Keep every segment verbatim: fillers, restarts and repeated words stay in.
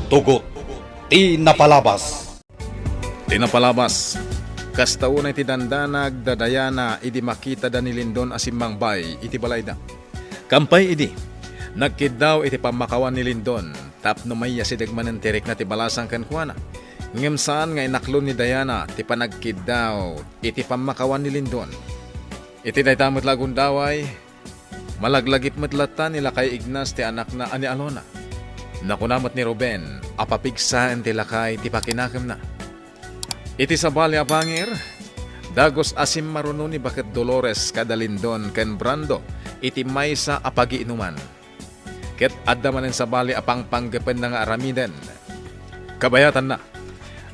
Tugot ti napalabas. Ti napalabas, kasta unay ti dandanag da Diana idi makitada ni Lindon a simmangbay iti balayda. Kampay idi, nagkiddaw iti pammakawan ni Lindon tapno maiyasideg manen ti rikna ti balasang kenkuana. Ngem saan nga inaklon ni Diana ti panagkiddaw iti pammakawan ni Lindon. Iti dayta met la a gundaway, malaglagip met latta ni lakay Ignas ti anakna a ni Alona. Nakuna met ni Ruben a papigsaen ti lakay ti pakinakemna. Iti sabali a bangir, dagus a simmaruno ni baket Dolores kada Lindon ken Brando iti maysa a pagiinuman. Ket adda manen sabali a pangpanggepenna nga aramiden. Kabayatanna,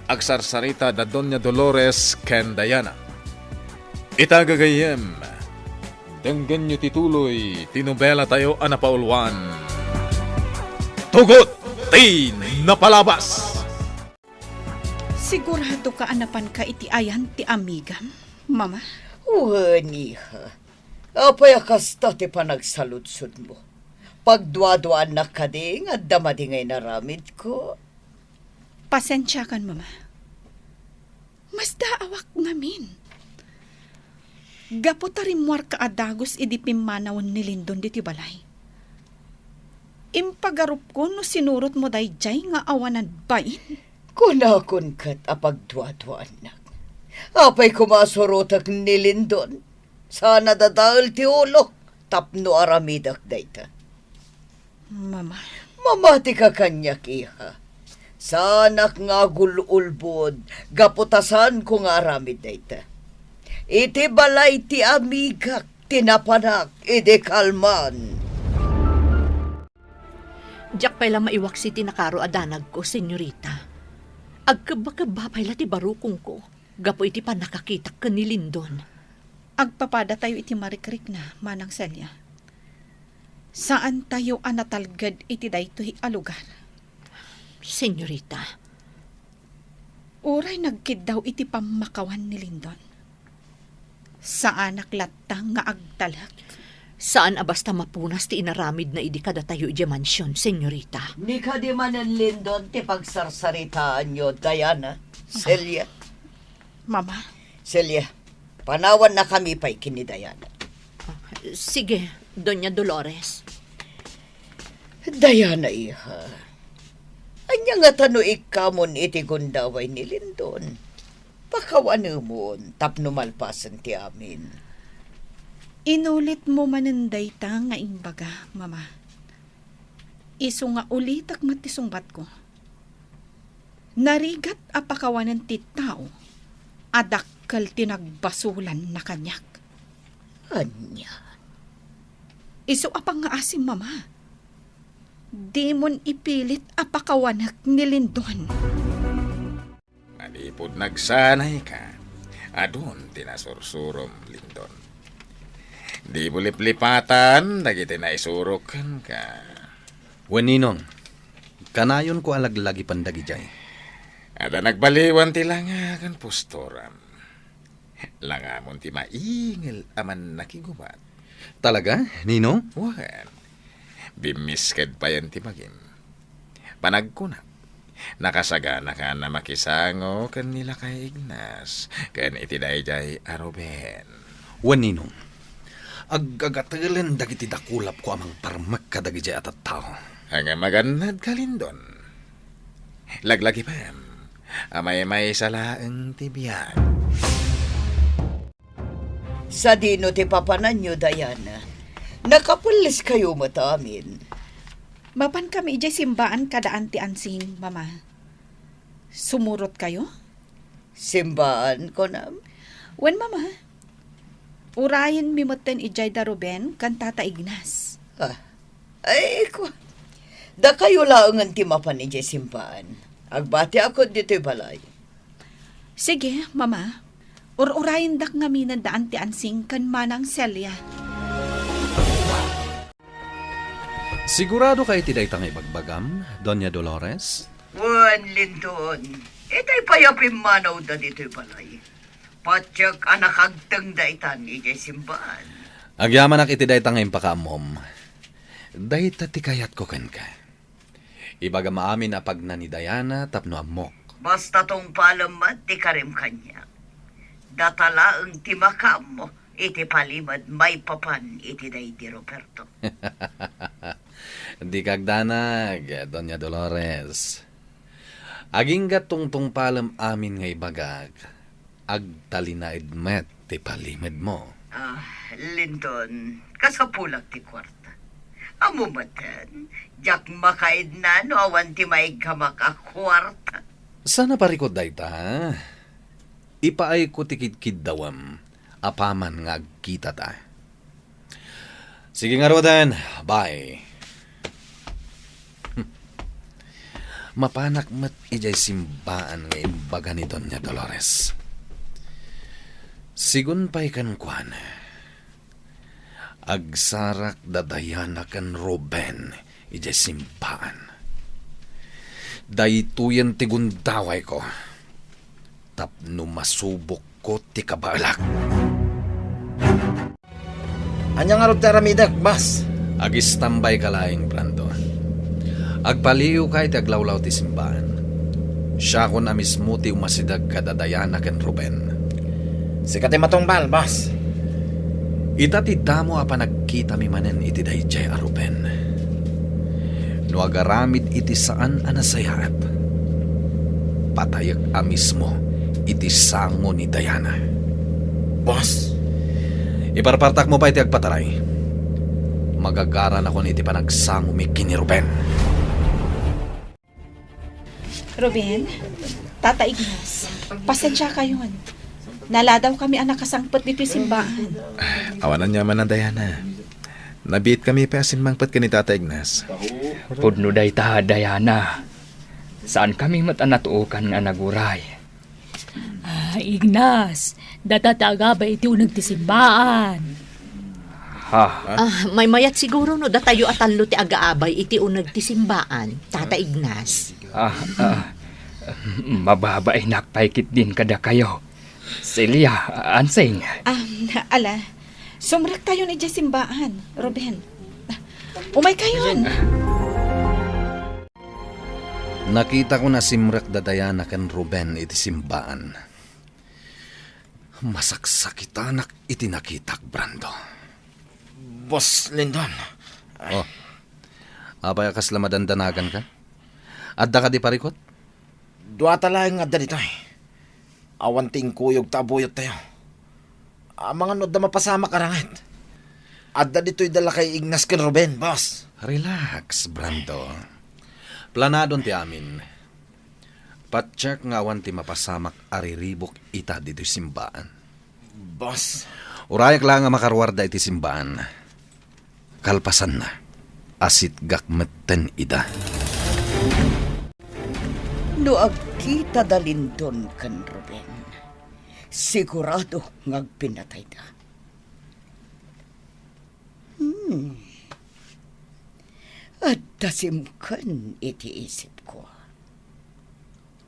agsarsarita da Doña Dolores ken Diana. Ita gagayyem, denggenyo ti tuloy ti nobelatayo a napauluan, Tugot ti Napalabas. Siguradoka a napanka iti ayan ti amigam, Mama? Wen, iha. Apay a kasta ti panagsaludsodmo? Pagduaduaannak kadi nga adda madi nga inaramidko? Pasensiakan, Mama. Masdaawak ngamin. Gapu ta rimmuarka a dagus idi pimmanawen ni Lindon ditoy balay. Impagarupko no sinurotmo daydiay nga awanan bain. Kunakon ket a pagduaduaannak. Apay koma a surotek ni Lindon? Saan a dadael ti ulok tapno aramidek dayta. Mama. Mamatika kaniak, iha. Saanak nga agul-ulbod gapu ta saanko nga aramid dayta. Iti balay ti amigak ti napanak idi kalman. Diak pay la maiwaksi ti nakaro a danagko, senyorita. Agkebba-kebba pay la ti barukongko gapu iti pannakakitak ken ni Lindon. Agpapadatayo iti marikrikna, Manang Celia. Saantayo a natalged iti daytoy a lugar. Senyorita. Uray nagkiddaw iti pammakawan ni Lindon. Saanak latta nga agtalek. Saan a basta mapunas ti inaramidna idi kadatayo idiay mansion, senyorita. Ni kadi manen Lindon ti pagsarsaritaanyo, Diana, Celia. Mama. Celia, panawannakami pay ken ni Diana. Sige, Doña Dolores. Diana, iha. Ania ngata no ikkamon iti gundaway ni Lindon? Pakawanemon tapno malpasen ti amin. Inulitmo manen dayta nga imbaga, Mama. Isu nga ulitek met ti sungbatko. Narigat a pakawanen ti tao a dakkel ti nagbasolanna kaniak. Ania? Isu a pangngaasim, Mama. Dimon ipilit a pakawanek ni Lindon. Manipud nagsanayka, adun ti nasursurom, Lindon. Dimo liplipatan dagiti naisurok kenka. Wen, Ninong, kanayonko a laglagipen dagidiay. Adda nagbaliwan ti langa ken pustoram. Langamon ti maingel a mannakigubat. Talaga, Ninong? Wen, bimmisked payen ti bagim. Panagkunak, nakasaganaka a makisango ken ni Lakay Ignas, ken iti daydiay a Ruben. Wen, Ninong, aggagatelen dagiti dakulapko a mangparmek kadagidiay a tattao. Ania, magannad ka, Lindon? Laglagipem a maymaysa laeng ti biag. Sadino ti papananyo, Diana? Nakapelleskayo met amin. Mapankami idiay simbaan kada Anti Ansing, Mama. Sumurotkayo? Simbaan, kunam? Wen, Mama. Urayenmi metten idiay da Ruben ken Tata Ignas. Ah, ay, ku-, dakayo laengen ti mapan idiay simbaan. Agbatiakon ditoy balay. Sige, Mama. Ur-urayendak ngamin da Anti Ansing ken Manang Celia. Sigurado ka iti dayta nga ibagbagam, Doña Dolores? Wen, Lindon, itay pay a pimmanawda ditoy balay. Patiek a nakagtengda itan idiay simbaan. Agyamanak iti dayta nga impakaammom. Dayta ti kayatko kenka. Ibagam amin a pagna ni Diana tapno ammok. Basta tungpalem met ti karim kaniak. Data laeng ti makaammo iti palimed maipapan iti daydi Roberto. Dika agdanag, Doña Dolores. Agingga tungtungpalem amin nga ibagak, agtalinaed met ti palimedmo. Ah, Lindon, kasapulak ti kuarta. Ammo metten, diak makaedna no awan ti maiggamak a kuarta. Saan a parikut dayta, ha? Ipaayko ti kidkiddawem apaman nga agkitata. Sige ngaruden, bye. Mapanak met idiay simbaan nga imbaga ni Doña Dolores. Sigun pay kenkuana, agsarak da Diana ken Ruben idiay simbaan. Daytoyen ti gundawayko tapno masubokko ti kabaelak. Ania ngarud ti aramidek, boss? Agistambay ka laeng, Brando. Agpaliiwka iti aglawlaw ti simbaan. Siakon a mismo ti umasideg kada Diana ken Ruben. Sika ti matungbal, boss. Ita ti damo a panagkitami manen iti daydiay a Ruben. No agaramid iti saan a nasayaat, patayek a mismo iti sango ni Diana. Boss? Iparpartakmo pay ti agpataray. Magagaranakon iti panagsangomi ken ni Ruben. Ruben, Tata Ignas, pasensiakayon. Naladawkami a nakasangpet ditoy simbaan. Awan aniaman a, Diana. Nabiitkami pay a simmangpet ken ni Tata Ignas. Pudno dayta, Diana. Saankami met a natuokan nga naguray. Ah, Ignas, data ti agabay iti uneg ti simbaan. Ha? Ah, maymayat siguro no datayo a tallo ti agaabay iti uneg ti simbaan, Tata Ignas. Ah, ah, mababainak pay ketdin kadakayo. Celia, Ansing. Ah, ala, sumrektayon idiay simbaan, Ruben. Umaykayon. Nakitako a simrek da Diana ken Ruben iti simbaan. Masaksakitanak iti nakitak, Brando. Boss Lindon. Oh. Apay a kasla madandanaganka? Adda kadi parikut? Duata laeng nga adda ditoy. Awan ti inkuyog ta abuyottayo. Amangan no adda mapasamak a ranget. Adda ditoy da lakay Ignas ken Ruben, boss. Relax, Brando. Planadon ti amin. Patiek nga awan ti mapasamak a riribuk ita ditoy simbaan. Boss. Urayak la nga makaruarda iti simbaan. Kalpasanna, asitgak metten ida. No agkita da Lindon ken Ruben, sigurado nga agpinnatayda. Hmm. Adda simken iti isipko.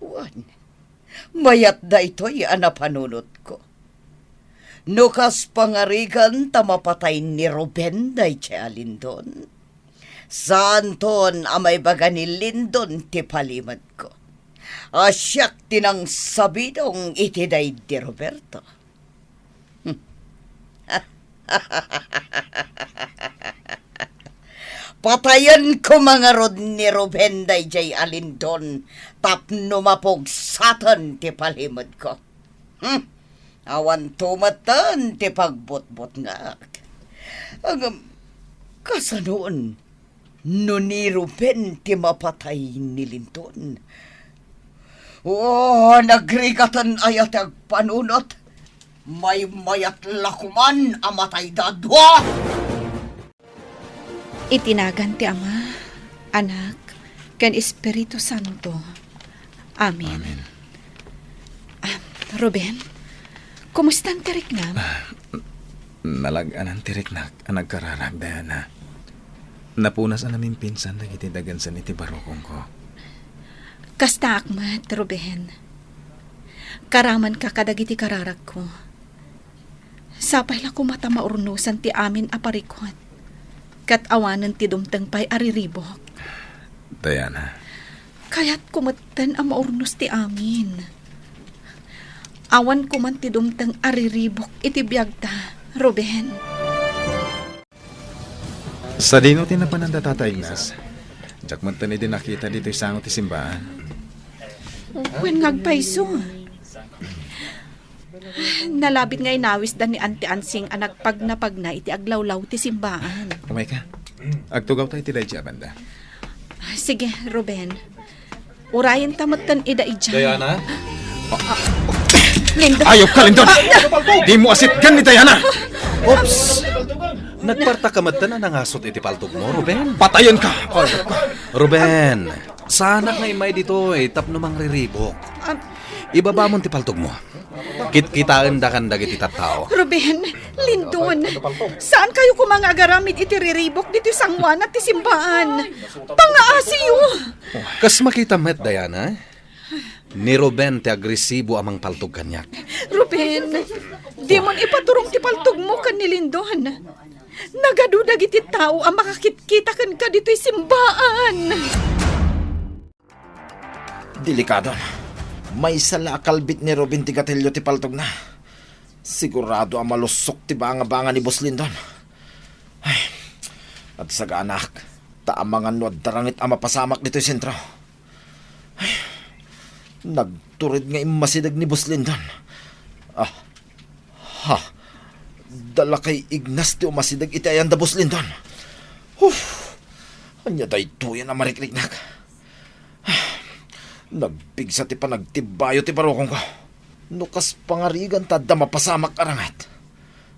Wen, mayat daytoy a napanunotko. No kas pangarigan ta mapatay ni Ruben daydiay a Lindon, saanton a maibaga ni Lindon ti palimedko. A siak ti nangsabidong iti daydi Roberto. Patayen koma ngarud ni Ruben daydiay a Lindon tapno mapugsaten ti palimedko. Hmm. Awan tumetten ti pagbutbutngak. Ngem, kasanon no ni Ruben ti mapatay ni Lindon? O, nagrigaten aya ti agpanunot? Maymayat la koman a matayda a dua! Iti nagan ti Ama, Anak, ken Espiritu Santo. Amen. Amen. Ah, Ruben, kumustan ti riknam? Ah, nalag-anan ti riknak a nagkararag, Diana. Napunas a namimpinsan dagiti dagansen iti barukongko. Kastaak met, Ruben. Karamanka kadagiti kararagko. Sapay la koma ta maurnosan ti amin a parikut, ket awanen ti dumteng pay a riribuk. Diana. Kayatko metten a maurnos ti amin. Awan ko man ti dumteng a riribuk iti biagta, Ruben. Sadino ti napananda, Tata Ignas? Diak metten idi nakita ditoy sango ti simbaan. Wen nga agpayso. Nalabit nga inawisda ni Auntie Ansing a nagpagnapagna iti aglawlaw ti simbaan. Umayka. Agtugawta iti daydi a banda. Sige, Ruben. Urayenta metten ida idiay. Diana? Lindon. Ayop ka, Lindon! Dimo asitgan ni Diana! Oops! Nagpartak ka metten a nangasut iti paltogmo, Ruben. Patayenka! Ayop ka! Ruben, saanak nga immay ditoy tapno mangriribuk. Ah. Ibabamon ti paltogmo. Kitkitaendakan dagiti tattao. Ruben, Lindon, saankayo koma nga agaramid iti riribuk ditoy sangoanan ti simbaan. Pangaasiyo! Kas makita met, Diana, ni Ruben ti agresibo a mangpaltog kaniak. Ruben, dimon ipaturong ti paltogmo ken ni Lindon. Nagadu dagiti tao a makakitkita kenka ditoy simbaan. Delikado. Maysa la a kalbit ni Ruben ti gatilio ti paltogna. Sigurado a malussok ti bangabanga ni Boss Lindon. Ay, agsaganak, ta amangan no adda rangit a mapasamak ditoy sentro. Ay, nagtured nga immasideg ni Boss Lindon. Ah, ha, dala kay Ignas ti umasideg iti ayanda, Boss Lindon. Uf, ania daytoyen a marikriknak? Nagpigsa ti panagtibbayo ti barukongko. No kas pangarigan ta adda mapasamak a rangit,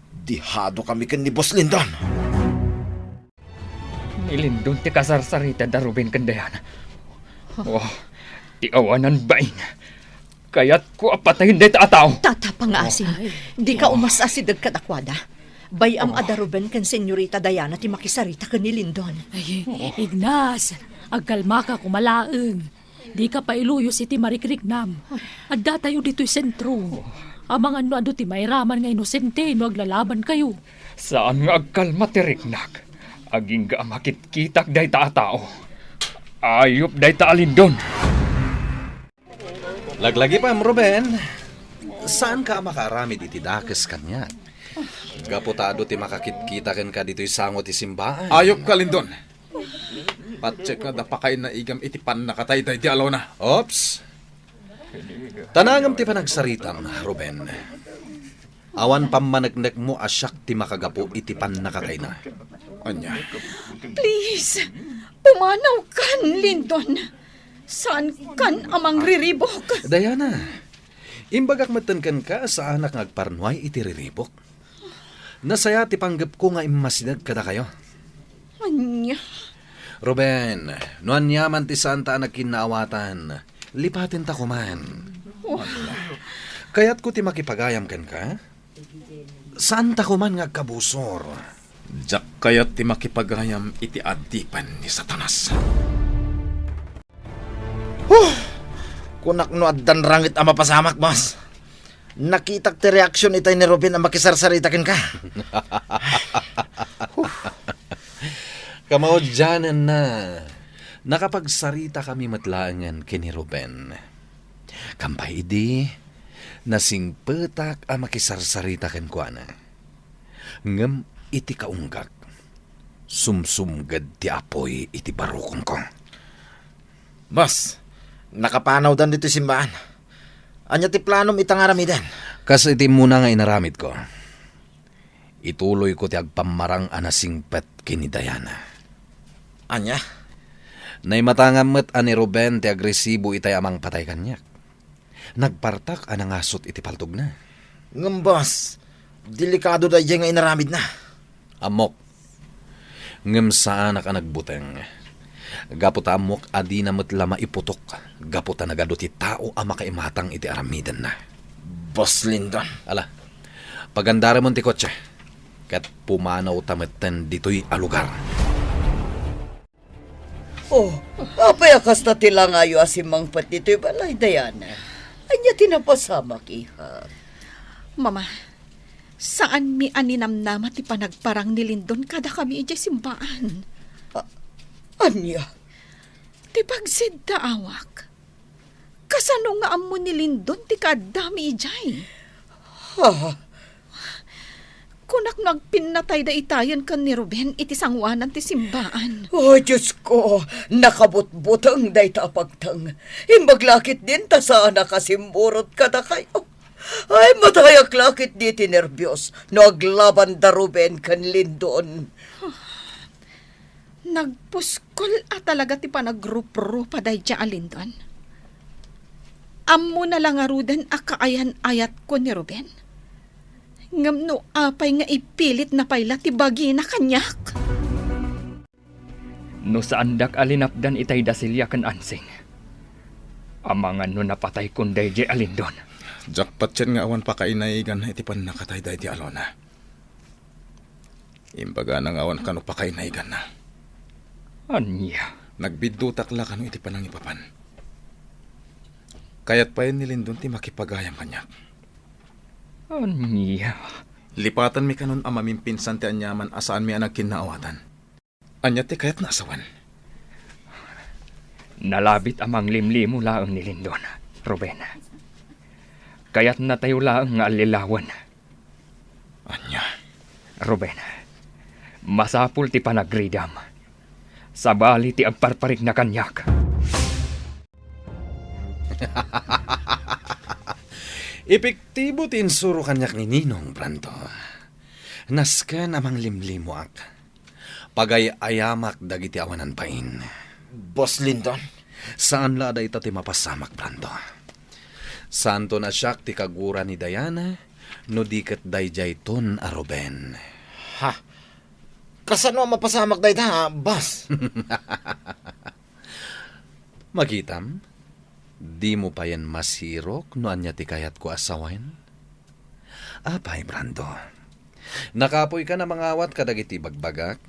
dihado kami ken ni Boss Lindon. Ni Lindon ti kasarsarita da Ruben ken Diana. Oh, ti awanan bain. Kayatko a patayen dayta a tao. Tata, pangaasi. Ay. Dika umas-asideg kadakuada. Bay-am a da Ruben ken Senyorita Diana ti makisarita ken ni Lindon. Ay, Ignas, agkalmaka koma laeng. Dika pailuyos iti marikriknam. Addatayo ditoy sentro. Amangan no adu ti mairaman nga inosente no aglalabankayo. Saan nga agkalma ti riknak. Agingga a makitkitak dayta a tao. Ayup dayta a Lindon. Laglagipem, Ruben. Saanka a makaaramid iti dakes kaniak? Gapu ta adu ti makakitkita kenka ditoy sango ti simbaan. Ayupka, Lindon. Patiekka da pakainaigam iti pannakatay daydi a lona. Oops. Ta nangem ti panagsaritam, Ruben. Awan pammaneknekmo a siak ti makagapu iti pannakatayna. Ania? Please, pumanawkan, Lindon. Saankan a mangriribuk. Diana, imbagak metten kenka a saanak nga agparnuay iti riribuk. Nasayaat ti panggepko nga immasideg kadakayo. Ania? Ruben, no aniaman ti saanta a nagkinnaawatan, lipatenta koman. Oh. Kayatko ti makipagayam kenka? Saanta koman nga agkabusor. Diak kayat ti makipagayam iti adipen ni Satanas. Huh! Kunak no addan rangit a mapasamak, boss. Nakitak ti reaksion itay ni Ruben a makisarsarita kenka. Huh. Kamaudiananna, nakapagsarita kami met laengen ken ni Ruben. Kampay idi, nasingpetak a makisarsarita kenkuana. Ngem iti kaunggak, sumsumged ti apuy iti barukongko. Boss, nakapanawdan ditoy simbaan. Ania ti planom ita nga aramiden? Kas iti immuna nga inaramidko, ituloyko ti agpammarang a nasingpet ken ni Diana. Ania? Naimatangam met a ni Ruben ti agresibo itay a mangpatay kaniak. Nagpartak a nangasut iti paltogna. Ngem, boss, delikado daydiay nga inaramidna. Ammok. Ngem saanak a nagbuteng. Gapu ta ammok a dina met la maiputok gapu ta nagadu ti tao a makaimatang iti aramidenna. Boss Lindon. Ala, pagandaramon ti kotse ket pumanawta metten ditoy a lugar. Oh, apay a kasta ti langayo a simmangpet ditoy balay, Diana? Ania ti napasamak, iha? Mama, saanmi a ninamnama ti panagparang ni Lindon kadakami idiay simbaan. A-, ania? Ipagsiddaawak. Kasano nga ammo ni Lindon ti kaaddami idiay? Ah. Kunak no agpinnatayda itayen ken ni Ruben iti sangoanan ti simbaan. Oh, Dios ko, nakabutbuteng dayta a pagteng. Imbag la ketdin ta saan a kasimburot kadakayo. Ay, matayak la ketdi ti nerbios no aglabanda Ruben ken Lindon. Nagpuskol a talaga ti panagruprupa daydiay a Lindon. Ammona la ngaruden a kaayan-ayatko ni Ruben. Ngem no apay nga ipilitna pay la ti bagina kaniak? No saandak a linapdan itay Dasilia ken Ansing, amangan no napataykon daydiay a Lindon. Diak patien nga awan pakainayigan iti pannakatay daydiay a Lona. Imbagana nga awan kano pakainayiganna. Ania? Nagbiddutak la kano iti panangipapan. Kayat payen ni Lindon ti makipagayam kaniak. Ania? Lipatanmi kanon a mamimpinsan ti aniaman a saanmi a nagkinnaawatan. Ania ti kayatna a sawen? Nalabit a manglimlimo laeng ni Lindon, Ruben. Kayatnatayo laeng nga allilawen. Ania? Ruben, masapul ti panagridam. Sabali ti agparparikna kaniak. Epektibo ti insuro kaniak ni Ninong, Brando. Nasken a manglimlimoak. Pagay-ayamak dagiti awanan bain. Boss Lindon? Saan la a dayta ti mapasamak, Brando. Saanton a siak ti kagura ni Diana, no di ket daydiayton a Ruben. Ha? Kasano a mapasamak dayta, boss? Makitam, dimo payen masirok no ania ti kayatko a sawen? Apay, Brando, nakapoykan a mangawat kadagiti ibagbagak?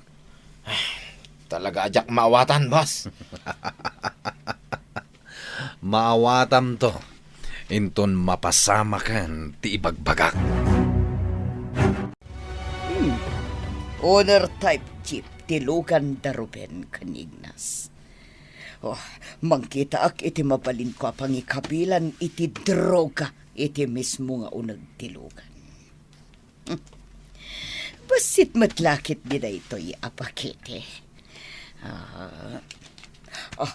Talaga a diak maawatan, boss. Maawatamto, inton mapasamaken ti ibagbagak. Hmm. Owner type jeep ti lugan da Ruben ken Ignas. Oh, mangkitaak iti mabalinko a pangikabilan iti droga iti mismo nga uneg ti lugan. Bassit met la ketdi daytoy a pakete. Ah, ah,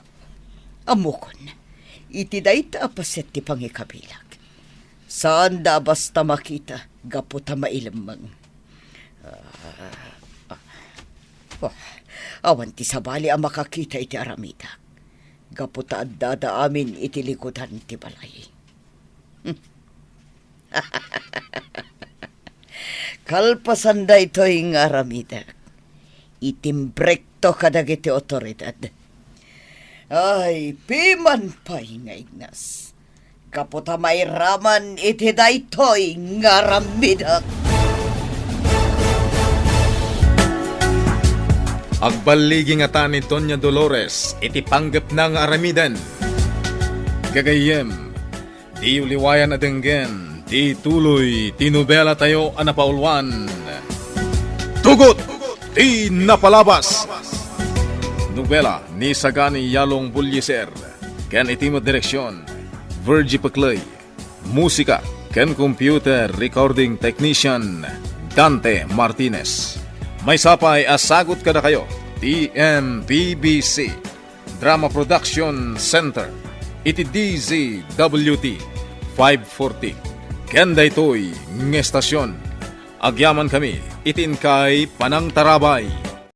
ammokon, iti dayta a paset ti pangikabilak, saanda a basta makita gapu ta mailemmeng. Ah, ah, oh, awan ti sabali a makakita iti aramidek. Gapu ta addada amin iti likudan ti balay. Kalpasan daytoy nga aramidek, itimbrekto kadagiti otoridad. Ay, piman pay nga Ignas, gapu ta mairaman iti daytoy nga aramidek. Agballigi ngata ni Doña Dolores iti panggepna nga aramiden. Gagayyem, diyo liwayan a denggen ti tuloy ti nobelatayo a napauluan, Tugot ti Napalabas. Nobela ni Sagani Yalong Bullieser ken iti met direksion, Virgie Pecley. Musika ken computer recording technician, Dante Martinez. Maysa pay a sagut kadakayo ti M P B C Drama Production Center iti D Z W T five forty. Ken daytoy nga estasion, agyamankami iti inkay panangtarabay.